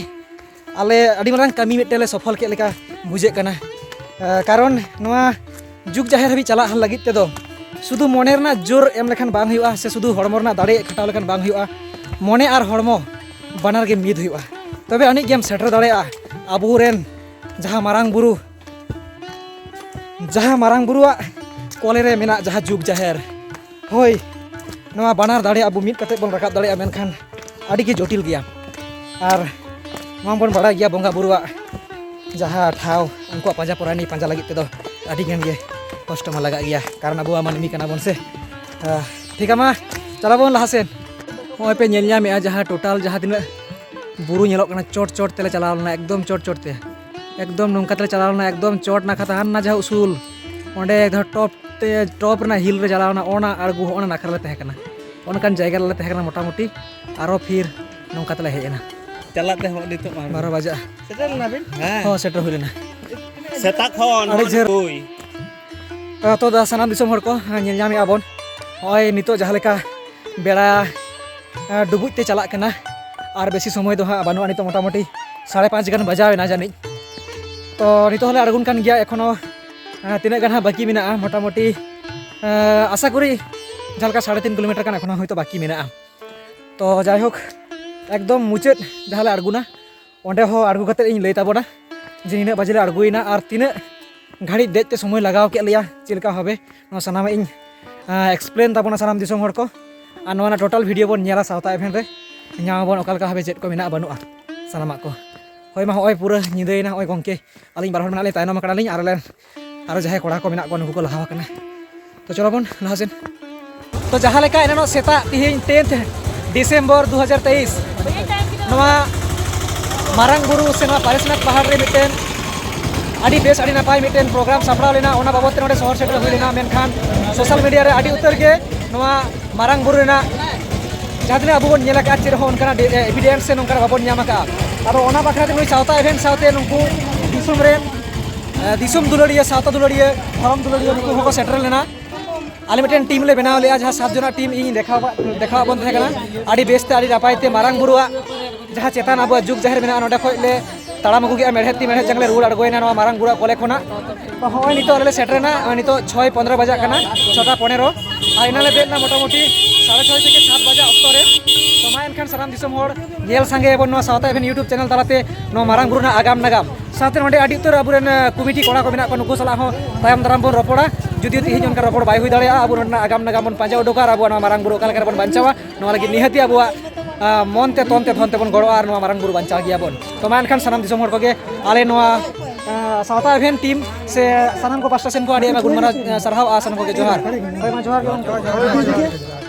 ᱟᱞᱮ ᱟᱹᱰᱤ ᱢᱟᱨᱟᱝ ᱠᱟᱹᱢᱤ ᱢᱤᱫᱴᱮᱡ ᱞᱮ ᱥᱚᱯᱷᱚᱞ ᱠᱮᱫ ᱞᱮᱠᱟ ᱵᱩᱡᱷᱟᱹᱜ ᱠᱟᱱᱟ᱾ ᱮᱸ, ᱠᱟᱨᱚᱱ ᱱᱚᱣᱟ ᱡᱩᱜᱽ ᱡᱟᱦᱮᱨ ᱦᱟᱹᱵᱤᱡ ᱪᱟᱞᱟᱜ ᱞᱟᱹᱜᱤᱫ ᱛᱮᱫᱚ ᱥᱩᱫᱷᱩ ᱢᱚᱱᱮ ᱨᱮᱱᱟᱜ ᱡᱳᱨ ᱮᱢ ᱞᱮᱠᱷᱟᱱ ᱵᱟᱝ ᱦᱩᱭᱩᱜᱼᱟ, ᱥᱮ ᱥᱩᱫᱷᱩ ᱦᱚᱲᱢᱚ ᱨᱮᱱᱟᱜ ᱫᱟᱲᱮ ᱠᱷᱟᱴᱟᱣ ᱞᱮᱠᱷᱟᱱ ᱵᱟᱝ ᱦᱩᱭᱩᱜᱼᱟ᱾ ᱢᱚᱱᱮ ᱟᱨ ᱦᱚᱲᱢᱚ ᱵᱟᱱᱟᱨ ᱜᱮ ᱢᱤᱫ ᱦᱩᱭᱩᱜᱼᱟ, ᱛᱚᱵᱮ ᱟᱹᱱᱤᱡ ᱜᱮᱢ ᱥᱮᱴᱮᱨ ᱫᱟᱲᱮᱭᱟᱜᱼᱟ ᱟᱵᱚᱨᱮᱱ ᱡᱟᱦᱟᱸ ᱢᱟᱨᱟᱝ ᱵᱩᱨᱩ, ᱡᱟᱦᱟᱸ ᱢᱟᱨᱟᱝ ᱵᱩᱨᱩᱣᱟᱜ ᱠᱚᱞᱮ ᱨᱮ ᱢᱮᱱᱟᱜ ᱡᱟᱦᱟᱸ ᱡᱩᱜᱽ ᱡᱟᱦᱮᱨ᱾ ᱦᱳᱭ, ᱱᱚᱣᱟ ᱵᱟᱱᱟᱨ ᱫᱟᱲᱮ ᱟᱵᱚ ᱢᱤᱫ ᱠᱟᱛᱮ ᱵᱚᱱ ᱨᱟᱠᱟᱵ ᱫᱟᱲᱮᱭᱟᱜᱼᱟ, ᱢᱮᱱᱠᱷᱟᱱ ᱟᱹᱰᱤ ᱜᱮ ᱡᱚᱴᱤᱞ ᱜᱮᱭᱟ᱾ ᱟᱨ ᱱᱚᱣᱟ ᱵᱚᱱ ᱵᱟᱲᱟᱭ ᱜᱮᱭᱟ, ᱵᱚᱸᱜᱟ ᱵᱩᱨᱩᱣᱟᱜ ᱡᱟᱦᱟᱸ ᱴᱷᱟᱶ, ᱩᱱᱠᱩᱣᱟᱜ ᱯᱟᱸᱡᱟ ᱯᱚᱨᱟᱭᱱᱤ ᱯᱟᱸᱡᱟ ᱞᱟᱹᱜᱤᱫ ᱛᱮᱫᱚ ᱟᱹᱰᱤ ᱜᱟᱱ ᱜᱮ ᱠᱚᱥᱴᱚ ᱢᱟ ᱞᱟᱜᱟᱜ ᱜᱮᱭᱟ, ᱠᱟᱨᱚᱱ ᱟᱵᱚ ᱢᱟ ᱢᱟᱹᱱᱢᱤ ᱠᱟᱱᱟ ᱵᱚᱱ ᱥᱮ᱾ ᱟᱦ, ᱴᱷᱤᱠ ᱜᱮᱭᱟ, ᱢᱟ ᱪᱟᱞᱟᱣ ᱵᱚᱱ ᱞᱟᱦᱟ ᱥᱮᱫ᱾ ᱱᱚᱜᱼᱚᱭ ᱯᱮ ᱧᱮᱞ ᱧᱟᱢᱮᱫᱼᱟ, ᱡᱟᱦᱟᱸ ᱴᱳᱴᱟᱞ ᱡᱟᱦᱟᱸ ᱛᱤᱱᱟᱹᱜ ᱵᱩᱨᱩ ᱧᱮᱞᱚᱜ ᱠᱟᱱᱟ, ᱪᱚᱴ ᱪᱚᱴ ᱛᱮᱞᱮ ᱪᱟᱞᱟᱣ ᱞᱮᱱᱟ, ᱮᱠᱫᱚᱢ ᱪᱚᱴ ᱪᱚᱴ ᱛᱮ, ᱮᱠᱫᱚᱢ ᱱᱚᱝᱠᱟ ᱛᱮᱞᱮ ᱪᱟᱞᱟᱣ ᱞᱮᱱᱟ, ᱮᱠᱫᱚᱢ ᱪᱚᱴ ᱱᱟᱠᱷᱟ ᱛᱟᱦᱮᱸ ᱞᱮᱱᱟ ᱡᱟᱦᱟᱸ ᱩᱥᱩᱞ, ᱚᱸᱰᱮ ᱮᱠᱫᱚᱢ ᱴᱚᱯ ᱛᱮ, ᱴᱚᱯ ᱨᱮᱱᱟᱜ ᱦᱤᱞ ᱨᱮ ᱪᱟᱞᱟᱣ ᱮᱱᱟ, ᱚᱱᱟ ᱟᱬᱜᱚ ᱦᱚᱸ ᱚᱱᱟ ᱱᱟᱠᱷᱟ ᱨᱮᱞᱮ ᱛᱟᱦᱮᱸ ᱠᱟᱱᱟ᱾ ᱚᱱᱠᱟᱱ ᱡᱟᱭᱜᱟ ᱨᱮᱞᱮ ᱛᱟᱦᱮᱸ ᱠᱟᱱᱟ ᱢᱚᱴᱟᱢᱩᱴᱤ᱾ ᱟᱨᱚ ᱯᱷᱤᱨ ᱱᱚᱝᱠᱟ ᱛᱮᱞᱮ ᱦᱮᱡ ᱮᱱᱟ᱾ ᱪᱟᱞᱟᱜ ᱛᱮ ᱦᱚᱸ ᱱᱤᱛᱚᱜ ᱢᱟ ᱵᱟᱨᱚ ᱵᱟᱡᱟᱜᱼᱟ᱾ ᱥᱮᱴᱮᱨ ᱞᱮᱱᱟ ᱵᱤᱱ? ᱦᱮᱸ᱾ ᱦᱚᱸ, ᱥᱮᱴᱮᱨ ᱦᱩᱭ ᱞᱮᱱᱟ᱾ ᱛᱤᱱᱟᱹᱜ ᱥᱮᱛᱟᱜ ᱠᱷᱚᱱ ᱟᱹᱰᱤ ᱡᱷᱟᱹᱞ᱾ ᱦᱳᱭ᱾ ᱛᱚ ᱫᱟ ᱥᱟᱱᱟᱢ ᱫᱤᱥᱚᱢ ᱦᱚᱲ ᱠᱚ, ᱧᱮᱞ ᱧᱟᱢᱮᱫᱼᱟ ᱵᱚᱱ ᱱᱚᱜᱼᱚᱭ ᱱᱤᱛᱚᱜ ᱡᱟᱦᱟᱸ ᱞᱮᱠᱟ ᱵᱮᱲᱟ ᱰᱩᱵᱩᱡ ᱛᱮ ᱪᱟᱞᱟᱜ ᱠᱟᱱᱟ, ᱟᱨ ᱵᱮᱥᱤ ᱥᱚᱢᱚᱭ ᱫᱚ ᱦᱟᱸᱜ ᱵᱟᱹᱱᱩᱜᱼᱟ᱾ ᱱᱤᱛᱚᱜ ᱢᱚᱴᱟᱢᱩᱴᱤ ᱥᱟᱲᱮ ᱯᱟᱸᱪ ᱜᱟᱱ ᱵᱟᱡᱟᱣ ᱮᱱᱟ ᱡᱟᱹᱱᱤᱡ᱾ ᱛᱚ ᱱᱤᱛᱚᱜ ᱦᱚᱸᱞᱮ ᱟᱬᱜᱚᱱ ᱠᱟᱱ ᱜᱮᱭᱟ ᱮᱠᱷᱚᱱᱳ᱾ ᱛᱤᱱᱟᱹᱜ ᱜᱟᱱ ᱦᱟᱸᱜ ᱵᱟᱹᱠᱤ ᱢᱮᱱᱟᱜᱼᱟ, ᱢᱚᱴᱟᱢᱩᱴᱤ ᱟᱥᱟ ᱠᱚᱨᱤ ᱡᱟᱦᱟᱸ ᱞᱮᱠᱟ ᱥᱟᱲᱮ ᱛᱤᱱ ᱠᱤᱞᱳᱢᱤᱴᱟᱨ ᱜᱟᱱ ᱮᱠᱷᱚᱱᱳ ᱦᱚᱭᱛᱳ ᱵᱟᱹᱠᱤ ᱢᱮᱱᱟᱜᱼᱟ᱾ ᱛᱚ ᱡᱟᱭᱦᱳᱠ, ᱮᱠᱫᱚᱢ ᱢᱩᱪᱟᱹᱫ ᱡᱟᱦᱟᱸ ᱞᱮ ᱟᱬᱜᱚᱱᱟ, ᱚᱸᱰᱮ ᱦᱚᱸ ᱟᱬᱜᱚ ᱠᱟᱛᱮᱫ ᱤᱧ ᱞᱟᱹᱭ ᱛᱟᱵᱚᱱᱟ ᱡᱮ ᱱᱤᱱᱟᱹᱜ ᱵᱟᱡᱮ ᱞᱮ ᱟᱬᱜᱚᱭᱮᱱᱟ ᱟᱨ ᱛᱤᱱᱟᱹᱜ ᱜᱷᱟᱹᱲᱤᱡ ᱫᱮᱡ ᱛᱮ ᱥᱚᱢᱚᱭ ᱞᱟᱜᱟᱣ ᱠᱮᱫ ᱞᱮᱭᱟ, ᱪᱮᱫ ᱞᱮᱠᱟ ᱵᱷᱟᱵᱮ, ᱱᱚᱣᱟ ᱥᱟᱱᱟᱢᱟᱜ ᱤᱧ explain ᱛᱟᱵᱚᱱᱟ ᱥᱟᱱᱟᱢ ᱫᱤᱥᱚᱢ ᱦᱚᱲ ᱠᱚ᱾ ᱟᱨ ᱱᱚᱣᱟ ᱨᱮᱱᱟᱜ total video ᱵᱚᱱ ᱧᱮᱞᱟ ᱥᱟᱶᱛᱟ event ᱨᱮ, ᱧᱟᱢ ᱟᱵᱚᱱ ᱚᱠᱟ ᱞᱮᱠᱟ ᱵᱷᱟᱵᱮ ᱪᱮᱫ ᱠᱚ ᱢᱮᱱᱟᱜᱼᱟ ᱵᱟᱹᱱᱩᱜᱼᱟ ᱥᱟᱱᱟᱢᱟᱜ ᱠᱚ᱾ ᱦᱳᱭ ᱢᱟ, ᱦᱚᱸᱜᱼᱚᱭ ᱯᱩᱨᱟᱹ ᱧᱤᱫᱟᱹᱭᱮᱱᱟ᱾ ᱦᱚᱸᱜᱼᱚᱭ ᱜᱚᱢᱠᱮ, ᱟᱹᱞᱤᱧ ᱵᱟᱨ ᱦᱚᱲ ᱢᱮᱱᱟᱜ ᱞᱤᱧ, ᱛᱟᱭᱱᱚᱢ ᱟᱠᱟᱱᱟᱞᱤᱧ, ᱟᱨ ᱟᱞᱮ ᱟᱨᱚ ᱡᱟᱦᱟᱸᱭ ᱠᱚᱲᱟ ᱠᱚ ᱢᱮᱱᱟᱜ ᱠᱚᱣᱟ ᱱᱩᱠᱩ ᱠᱚ ᱞᱟᱦᱟ ᱟᱠᱟᱱᱟ᱾ ᱛᱚ ᱪᱚᱞᱚ ᱵᱚᱱ ᱞᱟᱦᱟ ᱥᱮᱱ᱾ ᱛᱚ ᱡᱟᱦᱟᱸ ᱞᱮᱠᱟ ᱮᱱᱟᱱᱚᱜ ᱥᱮᱛᱟᱜ ᱛᱤᱦᱤᱧ tenth December ᱫᱩ ᱦᱟᱡᱟᱨ ᱛᱮᱭᱤᱥ, ᱱᱚᱣᱟ ᱢᱟᱨᱟᱝ ᱵᱩᱨᱩ ᱥᱮ ᱱᱚᱣᱟ ᱯᱟᱨᱮᱥᱱᱟᱛᱷ ᱯᱟᱦᱟᱲ ᱨᱮ ᱢᱤᱫᱴᱮᱱ ᱟᱹᱰᱤ ᱵᱮᱥ ᱟᱹᱰᱤ ᱱᱟᱯᱟᱭ ᱢᱤᱫᱴᱮᱱ program ᱥᱟᱯᱲᱟᱣ ᱞᱮᱱᱟ, ᱚᱱᱟ ᱵᱟᱵᱚᱫ ᱛᱮ ᱱᱚᱰᱮ ᱥᱚᱦᱚᱨ ᱥᱮᱴᱮᱨ ᱦᱩᱭ ᱞᱮᱱᱟ᱾ ᱢᱮᱱᱠᱷᱟᱱ social media ᱨᱮ ᱟᱹᱰᱤ ᱩᱛᱟᱹᱨ ᱜᱮ ᱱᱚᱣᱟ ᱢᱟᱨᱟᱝ ᱵᱩᱨᱩ ᱨᱮᱱᱟᱜ ᱡᱟᱦᱟᱸ ᱛᱤᱱᱟᱹᱜ ᱟᱵᱚ ᱵᱚᱱ ᱧᱮᱞ ᱟᱠᱟᱫ, ᱪᱮᱫ ᱨᱮᱦᱚᱸ ᱚᱱᱠᱟᱱᱟᱜ evidence ᱥᱮ ᱱᱚᱝᱠᱟᱱᱟᱜ ᱵᱟᱵᱚᱱ ᱧᱟᱢ ᱟᱠᱟᱫᱼᱟ᱾ ᱟᱫᱚ ᱚᱱᱟ ᱵᱟᱠᱷᱨᱟ ᱛᱮ ᱱᱩᱭ ᱥᱟᱶᱛᱟ event ᱥᱟᱶᱛᱮ ᱱᱩᱠᱩ ᱫᱤᱥᱚᱢ ᱨᱮᱱ, ᱮ, ᱫᱤᱥᱚᱢ ᱫᱩᱞᱟᱹᱲᱤᱭᱟᱹ, ᱥᱟᱶᱛᱟ ᱫᱩᱞᱟᱹᱲᱤᱭᱟᱹ, ᱫᱷᱚᱨᱚᱢ ᱫᱩᱞᱟᱹᱲᱤᱭᱟᱹ ᱱᱩᱠᱩ ᱦᱚᱸᱠᱚ ᱥᱮᱴᱮᱨ ᱞᱮᱱᱟ᱾ ᱟᱞᱮ ᱢᱤᱫᱴᱮᱱ team ᱞᱮ ᱵᱮᱱᱟᱣ ᱞᱮᱫᱼᱟ, ᱡᱟᱦᱟᱸ ᱥᱟᱛ ᱡᱚᱱᱟᱜ team ᱤᱧ ᱫᱮᱠᱷᱟᱣ ᱵᱟ-, ᱫᱮᱠᱷᱟᱣᱟᱫ ᱵᱚᱱ ᱛᱟᱦᱮᱸ ᱠᱟᱱᱟ᱾ ᱟᱹᱰᱤ ᱵᱮᱥᱛᱮ ᱟᱹᱰᱤ ᱱᱟᱯᱟᱭ ᱛᱮ ᱢᱟᱨᱟᱝ ᱵᱩᱨᱩᱣᱟᱜ ᱡᱟᱦᱟᱸ ᱪᱮᱛᱟᱱ ᱟᱵᱚᱣᱟᱜ ᱡᱩᱜᱽ ᱡᱟᱦᱮᱨ ᱢᱮᱱᱟᱜᱼᱟ, ᱱᱚᱸᱰᱮ ᱠᱷᱚᱱ ᱞᱮ ᱛᱟᱲᱟᱢ ᱟᱹᱜᱩ ᱠᱮᱫᱼᱟ, ᱢᱮᱲᱦᱮᱫ ᱛᱤ ᱢᱮᱲᱦᱮᱫ ᱡᱟᱝ ᱞᱮ ᱨᱩᱣᱟᱹᱲ ᱟᱬᱜᱚᱭᱮᱱᱟ ᱱᱚᱣᱟ ᱢᱟᱨᱟᱝ ᱵᱩᱨᱩᱣᱟᱜ ᱠᱚᱞᱮ ᱠᱷᱚᱱᱟᱜ᱾ ᱛᱚ ᱦᱚᱸᱜᱼᱚᱭ ᱱᱤᱛᱚᱜ ᱟᱞᱮ ᱞᱮ ᱥᱮᱴᱮᱨᱮᱱᱟ, ᱱᱚᱜᱼᱚᱭ ᱱᱤᱛᱚᱜ ᱪᱷᱚᱭ ᱯᱚᱱᱨᱚ ᱵᱟᱡᱟᱜ ᱠᱟᱱᱟ, ᱪᱷᱚᱴᱟ ᱯᱚᱱᱮᱨᱚ, ᱟᱨ ᱮᱱᱟᱝ ᱞᱮ ᱵᱮᱨᱮᱫ ᱮᱱᱟ ᱢᱚᱴᱟᱢᱩᱴᱤ ᱥᱟᱲᱮ ᱪᱷᱚᱭ ᱛᱷᱮᱠᱮ ᱥᱟᱛ ᱵᱟᱡᱟᱜ ᱚᱠᱛᱚ ᱨᱮ᱾ ᱛᱚ ᱢᱟ ᱮᱱᱠᱷᱟᱱ ᱥᱟᱱᱟᱢ ᱫᱤᱥᱚᱢ ᱦᱚᱲ ᱧᱮᱞ ᱥᱟᱸᱜᱮᱭᱟᱵᱚᱱ ᱱᱚᱣᱟ ᱥᱟᱶᱛᱟ event YouTube channel ᱛᱟᱞᱟᱛᱮ ᱱᱚᱣᱟ ᱢᱟᱨᱟᱝ ᱵᱩᱨᱩ ᱨᱮᱱᱟᱜ ᱟᱜᱟᱢ ᱱᱟᱜᱟᱢ᱾ ᱥᱟᱶᱛᱮ ᱱᱚᱰᱮ ᱟᱹᱰᱤ ᱩᱛᱟᱹᱨ ᱟᱵᱚᱨᱮᱱ, ᱟᱸ, committee ᱠᱚᱲᱟ ᱠᱚ ᱢᱮᱱᱟᱜ ᱠᱚᱣᱟ, ᱱᱩᱠᱩ ᱥᱟᱞᱟᱜ ᱦᱚᱸ ᱛᱟᱭᱚᱢ ᱫᱟᱨᱟᱢ ᱵᱚᱱ ᱨᱚᱯᱚᱲᱟ᱾ ᱡᱩᱫᱤᱭᱳ ᱛᱮᱦᱮᱧ ᱚᱱᱠᱟ ᱨᱚᱯᱚᱲ ᱵᱟᱭ ᱦᱩᱭ ᱫᱟᱲᱮᱭᱟᱜᱼᱟ, ᱟᱵᱚ ᱱᱚᱰᱮᱱᱟᱜ ᱟᱜᱟᱢ ᱱᱟᱜᱟᱢ ᱵᱚᱱ ᱯᱟᱸᱡᱟ ᱩᱰᱩᱠᱟ ᱟᱨ ᱟᱵᱚᱣᱟᱜ ᱱᱚᱣᱟ ᱢᱟᱨᱟᱝ ᱵᱩᱨᱩ ᱚᱠᱟ ᱞᱮᱠᱟ ᱨᱮᱵᱚᱱ ᱵᱟᱧᱪᱟᱣᱟ, ᱱᱚᱣᱟ ᱞᱟᱹᱜᱤᱫ ᱱᱤᱦᱟᱹᱛᱤ ᱟᱵᱚᱣᱟᱜ, ᱟᱸ, ᱢᱚᱱ ᱛᱮ, ᱛᱚᱱ ᱛᱮ, ᱫᱷᱚᱱ ᱛᱮᱵᱚᱱ ᱜᱚᱲᱚᱜᱼᱟ ᱟᱨ ᱱᱚᱣᱟ ᱢᱟᱨᱟᱝ ᱵᱩᱨᱩ ᱵᱟᱧᱪᱟᱣ ᱜᱮᱭᱟᱵᱚᱱ᱾ ᱛᱚ ᱢᱟ ᱮᱱᱠᱷᱟᱱ ᱥᱟᱱᱟᱢ ᱫᱤᱥᱚᱢ ᱦᱚᱲ ᱠᱚᱜᱮ ᱟᱞᱮ ᱱᱚᱣᱟ, ᱟᱸ, ᱥᱟᱶᱛᱟ event team ᱥᱮ ᱥᱟᱱᱟᱢ ᱠᱚ ᱯᱟᱥᱴᱟ ᱥᱮᱱ ᱠᱷᱚᱱ ᱟᱹᱰᱤ ᱟᱭᱢᱟ ᱜᱩᱱ ᱢᱟᱱᱟᱣ, ᱟᱸ, ᱥᱟᱨᱦᱟᱣ ᱟᱨ ᱥᱟᱱᱟᱢ ᱠᱚᱜᱮ ᱡᱚᱦᱟᱨ᱾ ᱦᱳᱭ ᱢᱟ, ᱡᱚᱦᱟᱨ ᱜᱮ ᱜᱚᱢᱠᱮ᱾